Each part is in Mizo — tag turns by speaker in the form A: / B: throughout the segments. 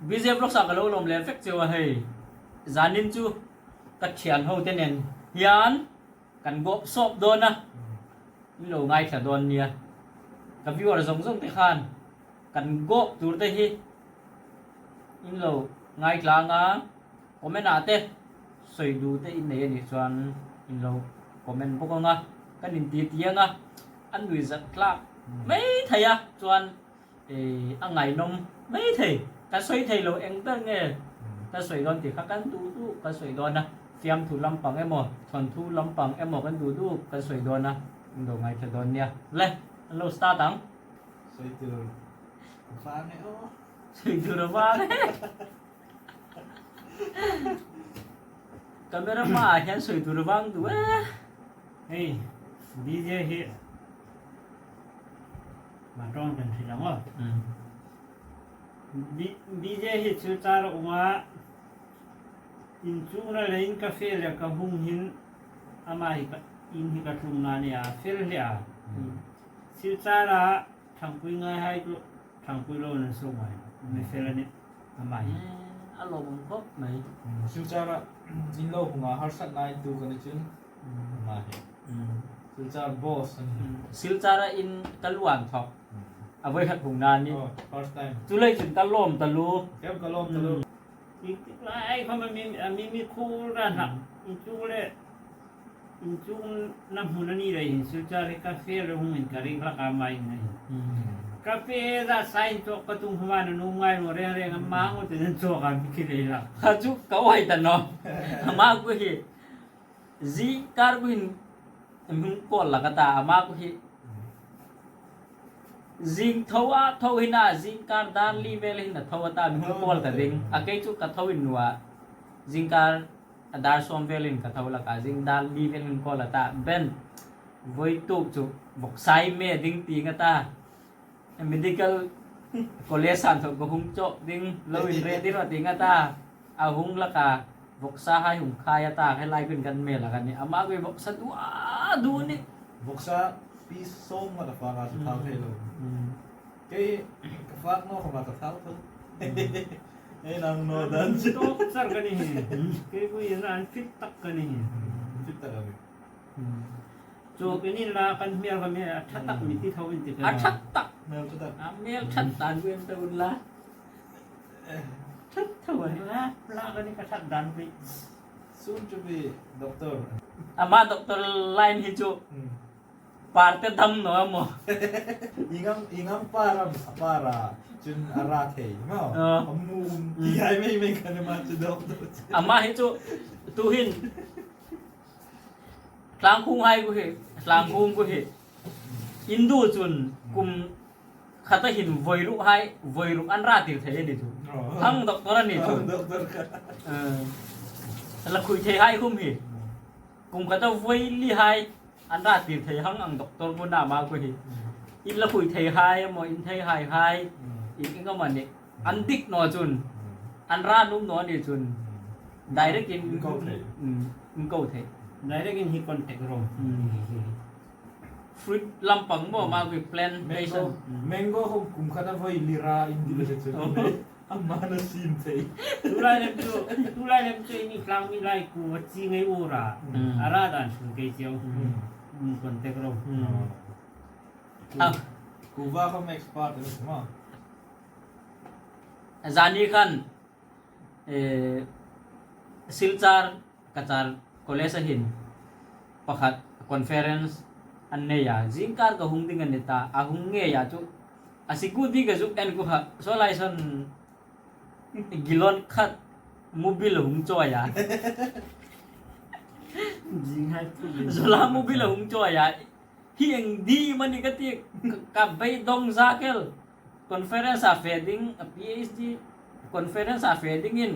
A: BJ Vlogs ah ka lo lawm leh vek cheu a hei. Zanin chu ka thian ho te nen hian kan gawp sawp dawn a, in lo ngaithla dawn nia. Ka viewer zawng zawng te khan kan gawp tur te hi in lo ngaithla anga comment ah te sawi duh te in nei anih chuan in lo comment bawk anga kan in ti ti anga a nui zat tlak mai thei a chuan A ngaihnawm mai thei. Ka sawi thei lo eng ber nge ka sawi dawn tih kha kan duh duh kan sawi dawn a, fiamthu lampang emaw thawnthu lampang emaw kan duh duh kan sawi dawn a, in lo ngaithla dawn nia. Le, an lo start ang.
B: Sawi tur a vang e aw.
A: Sawi tur a vang e. Camera hmaah hian sawi tur a vang duh e.
C: Hei DJ hi. Matawng kan hrilh ang aw. BJ hi chu car a um a, inchung ra leiin ka fel le ka hung hin amah hi ka inn hi ka tlung na nia a fel hle a. Silchar ah Thangpui ngai hai chu Thangpui lo in an so ngai mi fel a ni amah hi.
A: A lawmawm khawp mai.
B: Silchar ah in lo hung ah harsat nai tu kan i chun amah hi. Silchar boss a ni.
A: Silchar a in ka luan thawk a voi khat hung na ni.
B: Oh, first time.
A: Chu lei cun ka lawm ta lu.
B: Kem ka lawm ta lu.
C: Tik lai khom a mi mi khur ran hak in chung le in chung na hmun ani lei hin Silchar hi ka fel hung in ka ring hlak a mai in hin. Ka pe za sain chok ka tung huma na nu ngai mo reng reng a ma ngo te nan chok a mi khi lei lak.
A: Kha chu ka oi ta no. Ma ku hi Zing kar ku hin hming kawl la ka ta ama ku hi zing tho a tho hin a zing kar dar li vel hin a tho a ta hming kawl ka ring a kei chu ka tho in nua zing kar a dar sawm vel in ka tho la ka zing dar li vel hin kawl a ta ben voi tuk chu voksai me ding ti nga ta medical college san tho ka hung cho ding lo in ready ro ti nga ta A hung laka vawksa hai hung khai a ta helai kun kan mel a kan ni amah kui vawksa dua du ni.
B: Vawksa piece sawm ngawt a fak a chu thau thei lo. Kei ka fak no khawma ka thau tho. Ei nang no dan chu.
C: Tawk char ka ni hi. Kei kui in an fit tak ka ni hi.
B: Fit tak a ni.
C: Chu kan in la kan hmel kha me a tha tak mi ti tho in ti
A: A tha tak.
B: Hmel tha tak.
A: A hmel that dan ku en ta un la. That tho a ni.
C: La ka ni ka that dan pui.
B: Soon to be doctor.
A: Ama doctor line hi chu parte dam no emaw.
B: Ingam ingam param apara chun ara thei ma amu um ti ai mei mei kan ma chu doctor.
A: Ama hi chu tu hin tlangkhung hai ku hi tlangkhung ku hi Indu chun kum Khata hin voi ruh hai voi ruk an ra tir thei ani chu. Thang doctor ani chu. La khui thei hai hum hi. Kum khata voi li hai an ra tir thei hang ang doctor bu na ma ko hi. In la khui thei hai emaw in thei hai hai in eng emaw ni an dik no chun an ra num no ani chun direct in in ko thei.
C: Direct in hi contact ro.
A: Fruit lampang maw ma kui plantation.
B: Mango ho kum khat a voi lira in dil he chu aman a sim thei.
C: Tulai lem chu tulai lem chu ini tlang mi lai ku a chi ngei ura ara dan shun kei chiao contact ro.
B: Kuva khom expert ani ma.
A: Zani khan Silchar Cachar College a hin pakhat conference an nei a, zingkar ka hung ding an ni ta, a hung ngei ah chu a sikut hi ka zuk en ku ha, saw lai sawn gilon khat mobil a hung chawi a, zawla mobil a hung chawi a, hi eng di mani ka ti ka beidawng za kel. Conference ah fe ding a PhD conference ah fe ding in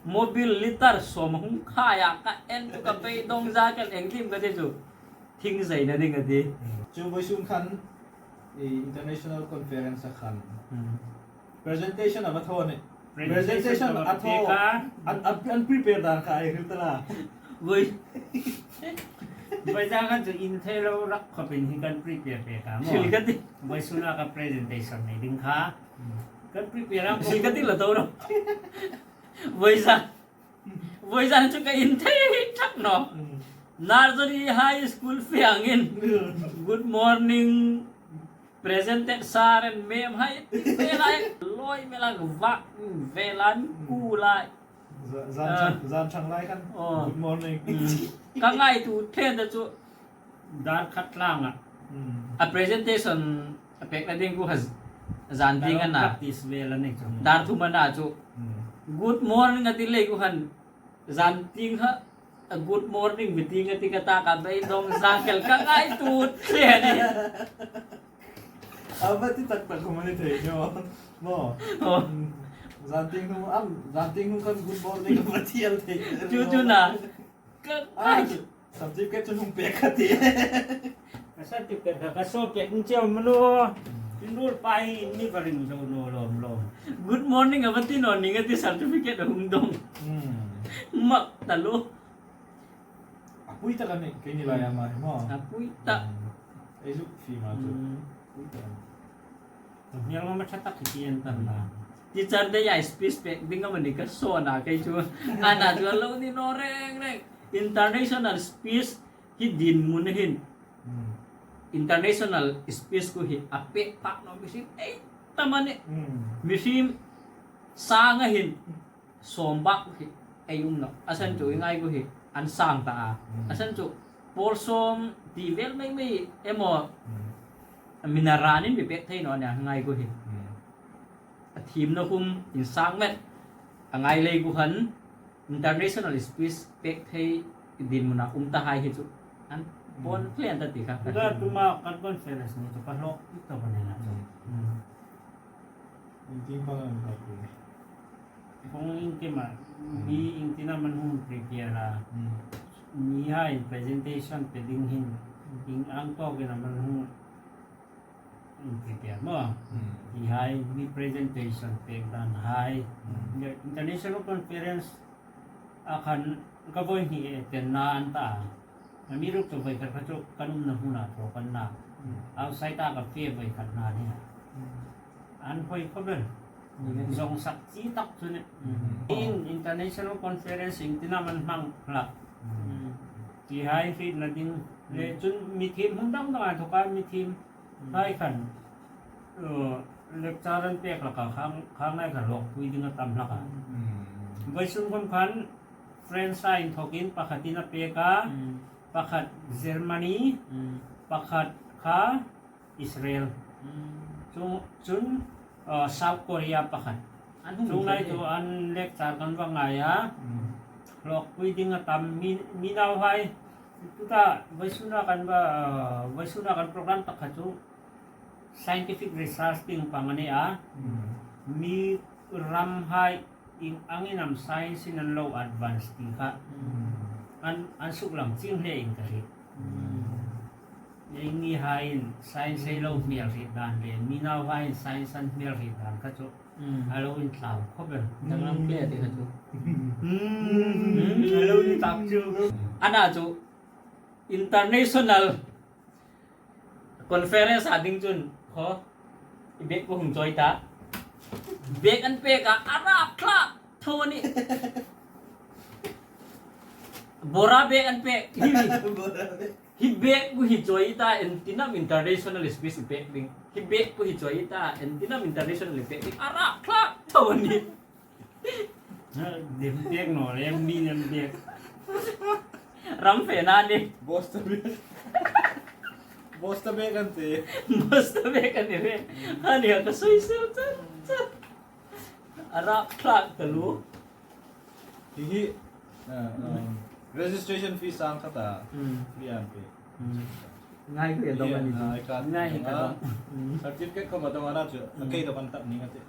A: mobile litar sawm hung khai ah ka en chu ka beidawng za kel engkim ka ti chu thing zei na ding a ti.
B: Chu vawisum khan i international conference ah khan presentation a va thaw a ni. Presentation a thaw an prepare dan kha ai hril tala.
A: Vui.
C: Voi khan cu inn thei lo rak khop in hi kan prepare pe ka maw.
A: Thil ka ti.
C: Voi suna ka presentation nei ding kha. Kan prepare a.
A: Si ka ti la to no. Voizan voizan chu ka in thei thak no. Nursery High School fiangin Good morning presented sir and ma'am hai ti ve lai loi me la vak ve lan ku lai.
B: Zan chang lai khan good morning.
A: Ka ngai tu then ta chu
C: Dar khat tlang ah.
A: A presentation a pek na ding ku kha zan ding ana.
C: Practice vel a nei chu.
A: Dar thum ana chu. Good morning ati lei ku khan zan ting kha a good morning mi ting ati ka ta ka bei dong zangkel ka ngai tut hle ani.
B: A va ti tak tak hum ani thei nyo. Mo. Zan ting hum am zan ting hum khan good morning va thial thei.
A: Chu chu na ka ngai.
B: Certificate chu hung pek kha ti.
C: Ka certificate kha ka saw pek ning chiao manu. In rul pa hi in ni va ring zo no lom lom.
A: Good morning a va ti nawn ning a ti certificate a hung dawng. Mak ta lu.
B: A pui tak a ni kei ni lai a ma hi maw.
A: A pui tak.
B: Ei zuk fi ma chu. Pui tak a ni.
C: Hmel ngam a tha tak hi ti an tan la.
A: Teacher te hian speech pek ding a mawni ka sawn a kei chu ana chu a lo ni naw reng reng. International speech hi dinhmun hin international speech ku hi a pek phak lo mihring ei tam a ni. Mihring sang a hin sawm bak ku hi ei um lo. A chhan chu i ngai ku hi an sang ta a. A chhan chu pawl sawm tih vel mai mai emaw minaran in mi pek thei no a nia ngai ku hi. A thimna hum insang met a ngai lei ku han International speech pek thei dinhmunah um ta hai hi chu an pawn hle an ta ti kha.
C: Ka tuma kan conference ni chu ka hlawk tuk tawh a ni na chu.
B: Engtin kawng an hlawk pui?
C: Kawng engkim ah mi engtin ah man hun prepare a, mi ha in presentation pe ding hin ing ang tawk in a man hun in prepare maw? Ti hai mi presentation pek dan hai international conference ah khan ka voi hnih e ten na an ta a mi ruk chu voi khat kha chu kan um na hmun ah thaw kan nak outside ah ka fe voi khat na ni an hoi kho ber zong sak chi tak chu ne in international conference ing tina man hmang hlak Ti hai hrit na ding le cun mithim hmun dangdang ah thawk ah mithim hai khan lecture an pek lakah khang ngai kha hlawkpui ding a tam lakah. Voi sung khom khan French ah in thawk in pakhat in a pek a, pakhat Germany, pakhat kha Israel. Cun South Korea pakhat. Cu ngai cu an lecture kan va ngai a hlawkpui ding a tam. Mino hai tuta voisuna kan va voisuna kan program takha cu scientific research ding pang ani a. Mi ram hai ing angin am science in an lo advance ti kha an suk lang ching hle in ka ri. Ni hain science ei lo hmel rih dan le mino hain science an hmel rih dan kha cu a lo in tlau khop em.
A: Danglam hle ti kha cu.
C: A lo in tak cu.
A: Ana cu international conference ah ding cun kho i bek ko hung choi ta. Bek an pek ah a rak thlak tho ani. Bora bek an pek. Hi bek ku hi choi ta entinam international speech i pek ding. Hi bek ku hi choi ta entinam international i pek ding. A rak thlak tho ani.
C: Dem pek no le mi nan pek.
A: Ram fe na ni.
B: Boss ta bek. Boss ta bek an ti.
A: Boss ta bek an ni ve. Ani ka soi sel chan chan. A rak thlak ta lu.
B: Hihi registration fee sang kha ta free an pe.
A: Ngai ku dong ani chu.
C: Ngai hi ka dong.
B: Certificate ko ma dong ana chu kei do kan tap ning ate.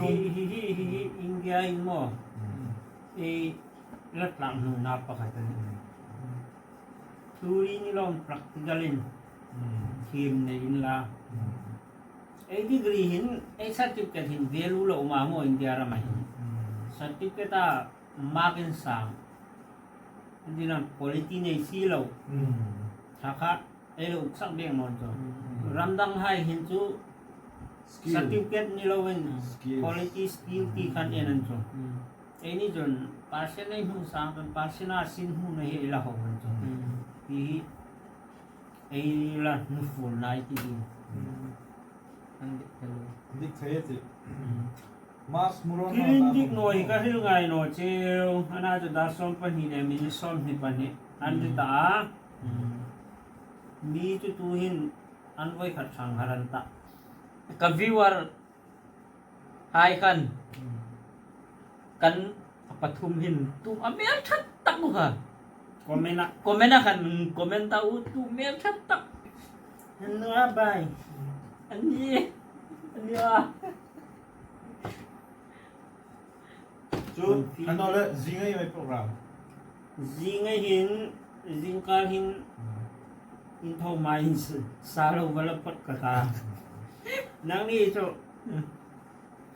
C: Hi hi hi hi India in mo i la tlang hnu na pakhat ani. Theory ni lawng practical in thim nei in la. Ei degree hin ei certificate hin value lo uma maw India ram ah hin. Certificate ah mark in sang. Dinan quality nei si lo. Tha kha ei lo uk sak deng nawn cu. Ramdang hai hin cu Certificate ni loin quality skill ti khan en an chu. Keini chuan percent ei hmuh sang chuan percent a sin hmuhna hi ei la ho an chu. Ti hi ei la hnuful nai ti hi.
A: An dik thei lo.
B: Dik thei a ti. Mask hmu rawn
C: Thil in dik nawi hi ka hril ngai naw cheu. Ana chu dar 12 leh minute 22 an ri ta a. Mi chu tu hin an vawikhat hrang har an tah.
A: Ka viewer hai khan kan pathum hin tum a mel that tak mu kha.
C: Comment a.
A: Comment a khan comment ta u tu mel that tak.
C: Nua bai.
A: Ani ania.
B: Chu ano le zinga i mai program.
C: Zinga hin zingkar hin in tho mai in sa lo va la phot ka ta. Nang ni chu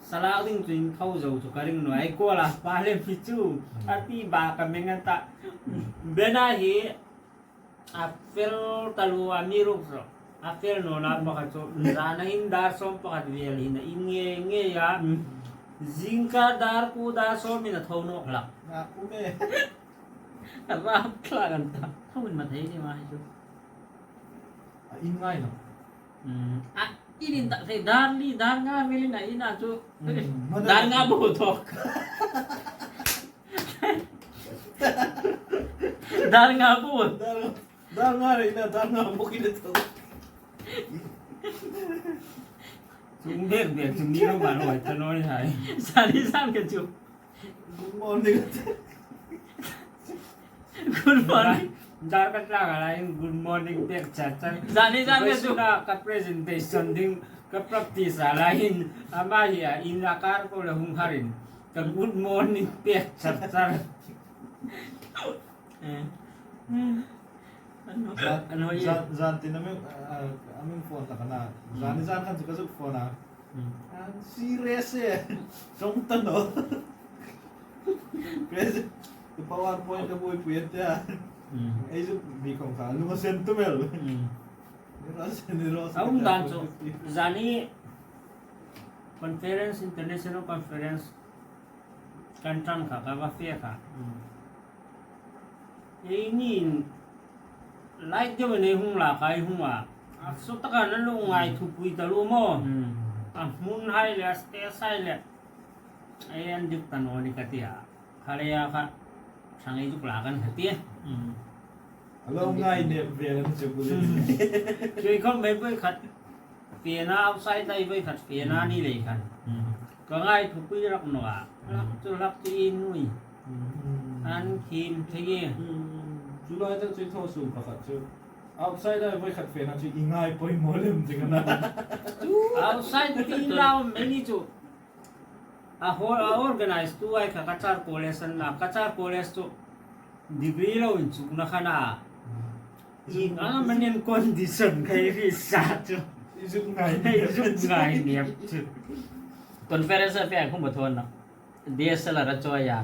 C: salak ding chu in tho zo chu ka ring nuai ko la pa le mi chu a ti ba ka meng an ta. Bena hi a fel talu a mi ruk zo a fel no na pakhat chu zan a in dar 11 vel hin a in nge nge a zingkar dar ku dar sawm in a tho nawk lak.
B: Nga ume.
A: Ram thlak an ta. Tho in ma thei ni ma hi chu.
B: A in ngai lo.
A: A in in tak thei dar li dar nga vel in a in a chu dar nga bu thawk. Dar nga bu.
B: Dar nga rei na dar nga bawk in a tho.
C: Chung bek bek chu mi lo ban huai ta nawi hai.
A: Sani san ka chu.
B: Good morning.
A: Good morning.
C: Dar ka tlak a lai good morning pek chat chat.
A: Zani zan ka chu.
C: Ka presentation ding ka practice a laiin amah hi a in a kar ko le hung harin ka good morning pek chat chat.
B: Zan tin aming phone la kana. Zan ni zan khan chu ka zuk phone a. An serious e. Chong ta no. Present the PowerPoint ka bui pui an tia. Ei zuk mi khong kha lung a sen tumel. Ni ro sen ni ro.
C: A um dan chu zani conference international conference kan tan kha ka va fe kha. Ei ni in light deuh in ei hung la kai hung a a saw taka na lu ngai thupui ta lu maw a hmun hai leh a stage hai leh ei an dik ta nawn i ka ti a khalei a kha thang ei zuk la kan kha ti
B: A lo ngai nep vel an chu bul
C: chui khawp mai vawi khat fe na outside lai vawi khat fe na ni lei khan ka ngai thupui rak naw a lak chu lak chu i nui an khim thei e.
B: Chu lai tak chu thaw sum pakhat chu outside ai vawi khat fe na chu i ngai pawimawh lem ding a na.
C: Outside ti lau mai ni chu a hall a organize tu ai kha Cachar College an la Cachar College chu degree lo in chuk na khan a i nga manin condition kha i ri sa chu
B: I zuk ngai
C: i zuk ngai nep chu.
A: Conference a pek hum a thawn na. DSLR a chawi a,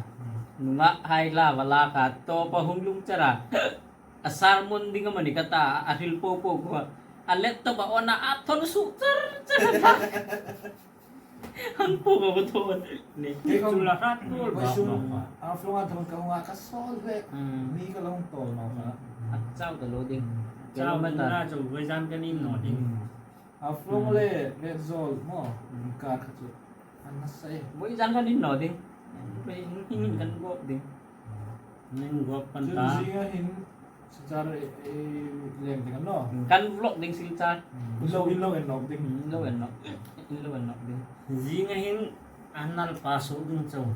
A: nunga hai la va lak a, tawp a hung lung cher a, a sermon ding emawni ka ta a, a hril po po khu a, a laptop a on a, a thawn suh char char a thak ang pawh ka va thawn ni.
C: Chu la hrat tur bak bak a.
B: A flong an thawn ka hung a, ka sawl hle, mi ka lo hung tawl no kha.
A: A chau ta lo ding.
C: Chau na chu voi zan kan in no ding.
B: A flong le red zawl maw inkar kha chu. An nasa e.
A: Voi zan kan in no ding. Hing in kan gop ding.
C: Ning gop kan
B: ta. Chun zinga hin silchar e leng ding an no.
A: Kan vlog ding silchar.
B: In lo in lo en nok ding.
A: In lo en nok. In lo en nok ding.
C: Zinga hin anal pa su ding chau.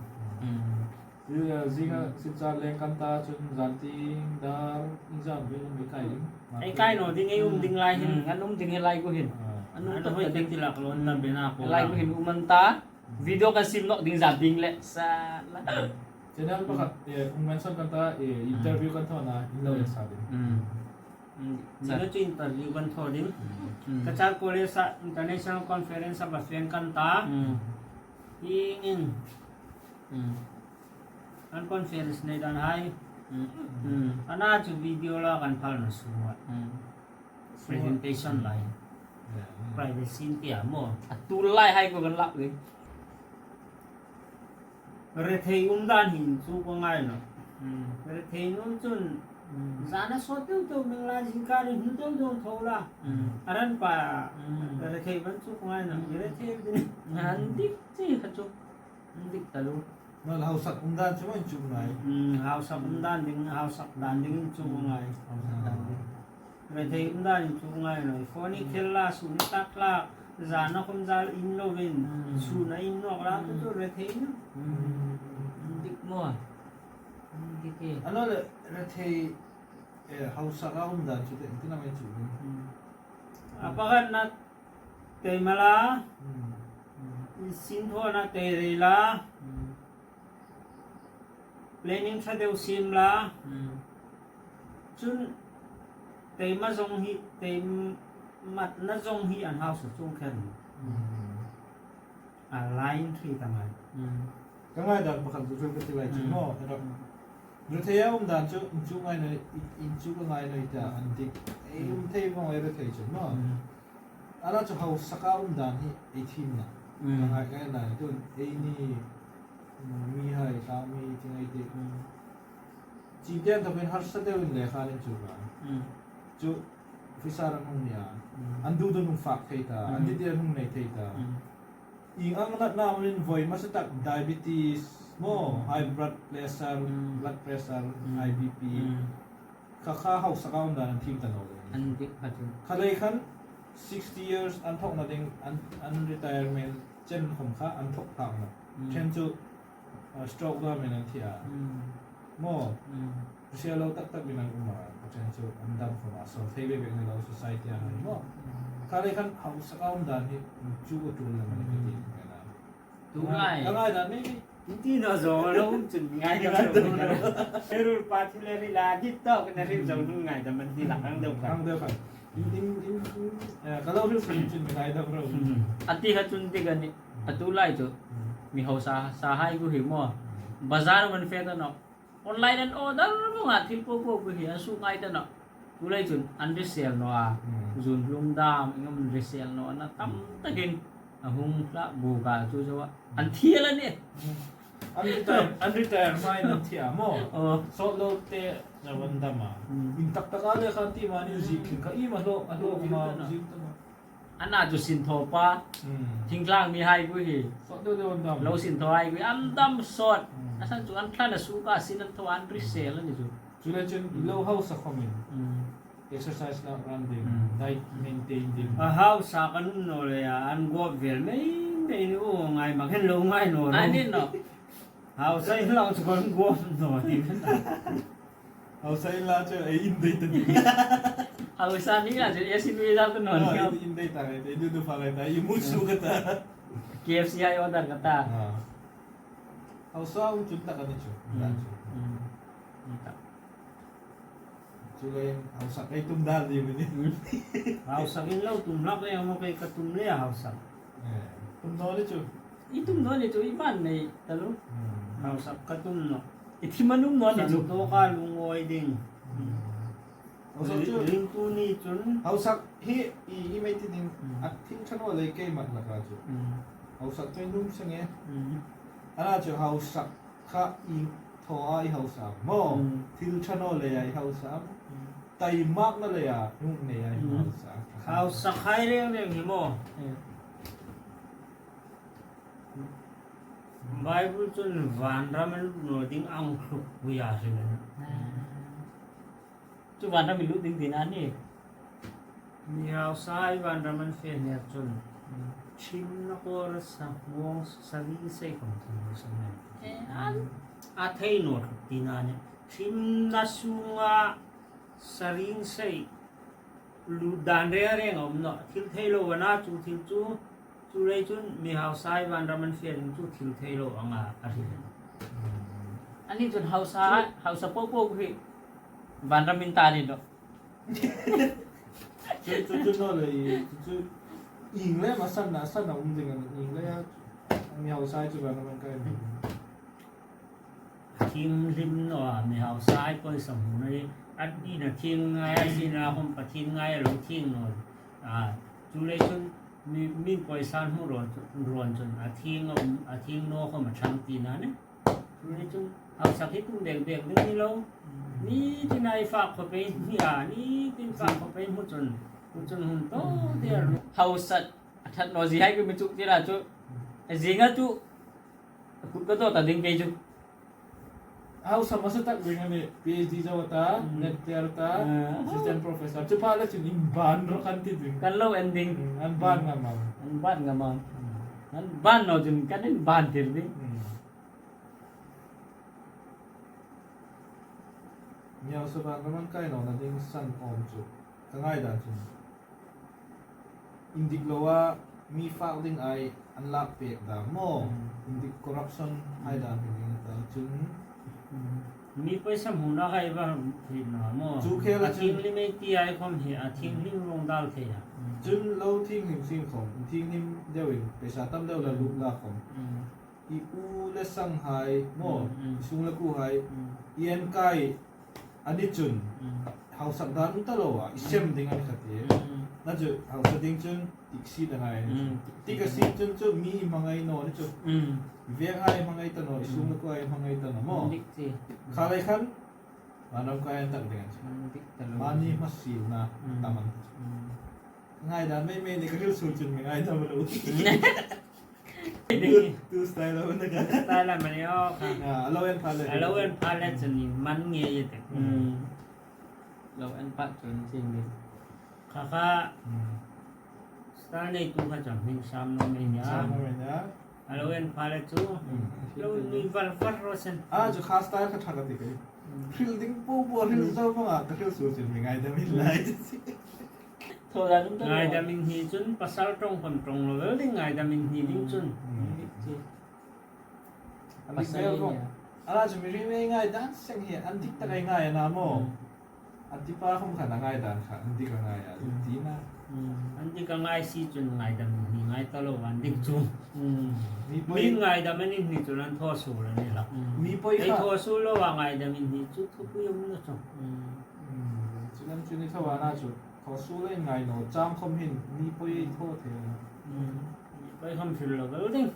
B: Zinga silchar leng kan ta chun zan ting dar in zan vel mi kai ding.
C: Ei kai no ding ei um ding lai hin.
A: An um ding lai ko hin. An um
C: tak ding tilak lon na bena ko.
A: Lai ko hin uman ta video kan sim nok ding zan ding le sa la.
B: Channel pakhat ung mention kan ta interview kan tho na in lo sa ding.
C: Nilo chu interview kan tho ding. Cachar College sa International Conference sa Bafen kan ta. Hingin. An conference nei dan hai. Ana chu video la kan phal na su a. Presentation lai. Privacy an ti ah maw?
A: A tul lai hai ku kan lak ding.
C: Rethei um dan hin cu ka ngai lo. Rethei nun cun zan a sawt deuh deuh meng la zingkar in hnu deuh deuh tho la. A ran pa rethei ban cu ka ngai lo. Rethei ding.
A: An dik chi kha cu. An dik ta lu.
B: Nal hausak um dan cu in cu ngai.
C: Hausak um dan ding hausak dan ding in cu ngai. Rethei um dan in cu ngai lo. Phone i khel la su ni tak la zan a kum zal in lo in chun a in nok la tu cu rethei nu.
A: Dik maw? Dik e.
B: Ano le rethei hausak a um dan cu te tin am cu.
C: A pakhat na teimala sin thaw na te rei la planning tha deuh sim la cun teima zong hi teimat na zong hi an hausa chung khen a line thri ta ngai.
B: Ka ngai dan pakhat cu ka ti lai cu maw Rethei a um dan cu in cu ngai noi in cu ka ngai noi ta an dik ei um thei vong ei rethei cu maw ala cu hau saka um dan hi ei thim na ka ngai ngai nai tun ei ni mi hai tlang mi ting ei ti cingtian thawkin harsa deuh in le khan in cu ka cu officer an hung nia an du dun hung fak thei ta an di hung nei thei ta ing ang nat na in voi ma tak diabetes mo high blood pressure blood pressure high BP kha kha hau saka um dan an thim ta no
A: an dik kha chu
B: khalei khan 60 years an thok na ding an an retirement chen khom kha an thok phak na chen chu stroke da men an thia mo sia lo tak tak min an uma chen chu an dam khom a so thei be be lo society a mo khalei khan hau saka um dan hi chu ko tul na man ka ti
A: tu ngai
B: ka ngai dan maybe
C: Ti na zo lo chun ngai da Erul pa thi le ri la dit to na ri zo nu ngai da man ti lak ang deuh
B: ang deuh khan in in ka lo ri sun chun ngai da bro
A: ati kha chun ti kan atu lai chu mi ho sa sa hai ku hi mo bazar man fe ta no online an order mo nga thil po po ku hi an su ngai ta no tu lai chun an resell no a zun lung dam ingam resell no na tam takin a hung hla bu ka chu zo an thial ani
B: an retire an retire mai nan thia mo so lo te na wan dama in tak tak ale khan ti mani zik thin kha i ma lo a lo ma zik ta ma
A: ana chu sin tho pa thingtlang mi hai ku hi
B: so do de wan dam
A: lo sin tho ai ku an dam sot asan chu an thlan a su ka sin an tho an resell ani chu
B: chu le chun lo house a khomin exercise na ran ding diet maintain ding
C: A hau sa kan um no le an guap vel mai mai ni u ngai mak hen lo ngai no
A: ani no
C: hau sai lo chu kon guap no ti
B: hau sai la chu ei in dei ta ni
A: hau sa ni la chu yasin wi da tu no ni
B: in dei ta ngai du du fa ngai ta i mu su ka ta
A: KFC ai order ka ta
B: hau sa um chun ta ka ni chu da chu chu le hau sak ei tum dal di ni
C: hau sak in lo tum lak e mo kai ka tum le hau sak
B: tum no ni chu
A: i tum no ni chu i van nei ta lu
C: hau sak ka tum no
A: i thimanum no ni chu
C: to ka lungoi ding
B: hau sak chu
C: ring tu ni chun
B: hau sak hi i i mai ti ding at thing than wa le ke mat la ka chu hau sak chu num sange ana chu hau sak kha i tho a i hau sak mo thil than le ai hau sak tai mak na le ya nung ne ai hau sak
C: hau sak hai reng reng hi mo Bible chun van ram an no ding ang thluk puya rin
A: chu van ram lu ding din ani
C: mi hau sai van ram an fe ner chun chim na kor sa muang sari sei khom thum sa ne
A: an
C: a thei no thluk ti na ne chim na sunga saring sei lu dan re reng om no thil thei lo wana chu thil chu chu rei chun mi hau sai van ram an fe ding chu thil thei lo anga a ri
A: ani chun hausa hausa po po hi van ram in ta ni do
B: chu chu chu no le chu ing le ma san na san na um ding an ing le mi hau sai chu ba na man kai
C: thim hlim no mi hau sai poi sa hu nei at ni na thing ngai a sin a hom pathin ngai lo thing no a Chu lei cun mi min puaisa hmuh rawn cun a thing a um a thing naw khom a ṭhang ti na ne. Cu lei cun hausak hi tum bekbek ding ni lo. Nitin ai fak khop ei ni a nitin fak khop ei hmu cun hmu cun hun to te a
A: Hausat a ṭhat naw zi hai ku mi cuk ti la cu zinga tu kut ka dawt a ding kei cu.
B: Hausa hmasa tak ding ani PhD zo ta, net player ta, assistant professor. Cu pa le cun in ban rak an ti ding.
A: Kan lo ending.
B: An ban ngam am.
A: An ban ngam am. An ban no cun kan in ban tir ding.
B: Miao saban raman kai no na ding san om cu. Ka ngai dan cun. Indik lo ah mi fak ding ai an lak pek dah maw? Indik corruption ai dah mi ding ta cun.
C: Mi paisa hmu na kai ba thei na maw?
B: Cu khel
C: A thianghlim ei ti ai khom hi a thianghlim rong dal thei a.
B: Cun lo thianghlim sin khom, thianghlim deuh in paisa tam deuh la lup la khom. I u le sang hai maw, i sung le ku hai, i an kai an i cun hausak dan um ta lo ah i sem ding an khat i na cu hausa ding cun tik si na ngai tik a si cun cu mi hmangai no ni cu veng ai hmangai ta no i sung na ko ai hmangai ta no mo kha lai khan manam kai an tak ding an mani hmasil na taman ngai dan mei mei ni ka hil sul cun mi ngai ta malu Tu style lo na ka.
C: Style la mani o kha.
B: Alo en pha le.
C: Alo en pha le chun ni man nge ye te.
A: Lo en pa chun ching ni.
C: Kha kha style nei tu kha chang hing sam no me nya.
B: Sam no me nya.
C: Alo en pha le chu. Lo ni var var ro sen.
B: Ah chu kha style kha thaka ti kai. Thil ding po po thil zo ma ka thil su chin mi ngai da min lai.
C: Ngaidam in hi cun pasal ṭong hon ṭong lo vel ding ngaidam in hi ding cun.
B: Ala cu mi ri ngai dan seng hi an dik tak ai ngai ana mo. An ti pa khom khan a ngai dan kha an dik a ngai a ti na.
C: An dik a ngai si cun ngaidam in hi ngai ta lo an dik cu. Mi ngaidam in hi cun an thaw sul an i lak.
B: Mi poi
C: kha. Ei thaw sul lo wa ngaidam in hi cu thupui um na cu.
B: Cu nan cu ni thawa na cu Thaw in ngai no chang khom hin mi poi ei thaw the.
C: Mi poi khom thil lo bel ding.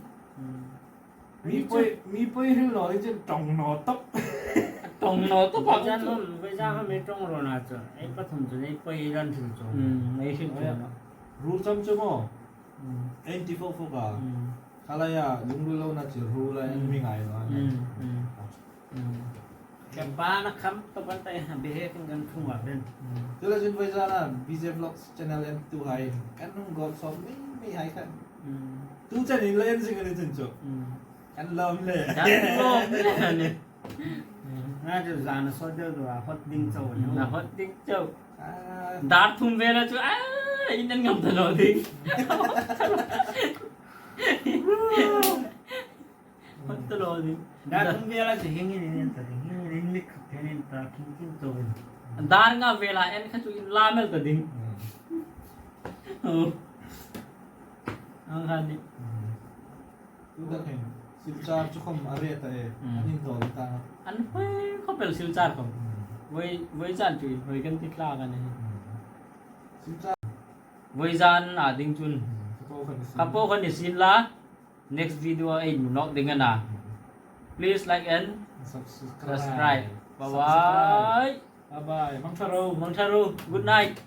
B: Mi poi mi poi hil no chin tong no top.
A: Tong no top
C: pa jan hom vai ja ham tong ro na chu ei pathum chu ei poi ran thil chu.
A: Ei thil chu.
B: Ru cham chu mo. En ti fo fo ka. Khalaya lungru lo na chi ru la en mi ngai no.
C: Kan pa na kham to ban tai ha behe kan kan thung wa ben.
B: Tula jun vai zana BJ Vlogs channel en tu hai kan nung gop som mi mi hai khan. Tu chan in len sing ani chun chu. Kan lom le.
A: Kan lom le ni.
C: Na chu zana so deu do a hot ding chau ni.
A: Na hot ding chau. Dar thum ve la chu a in an ngam ta lo ding. Dar nga vela en kha chu in la mel ta ding. Ang khan ni.
B: Tu da khen silchar chu khom are ta e an in dol ta.
A: An hoi khopel silchar khom. Voi voi zan chu voi kan ti tla kan ni.
B: Silchar
A: voi zan a ding chun. Kapo khan ni sin la. Next video ei nok ding ana. Please like and subscribe. Bye bye.
B: Bye bye. Mang tharo.
A: Mang tharo. Good night.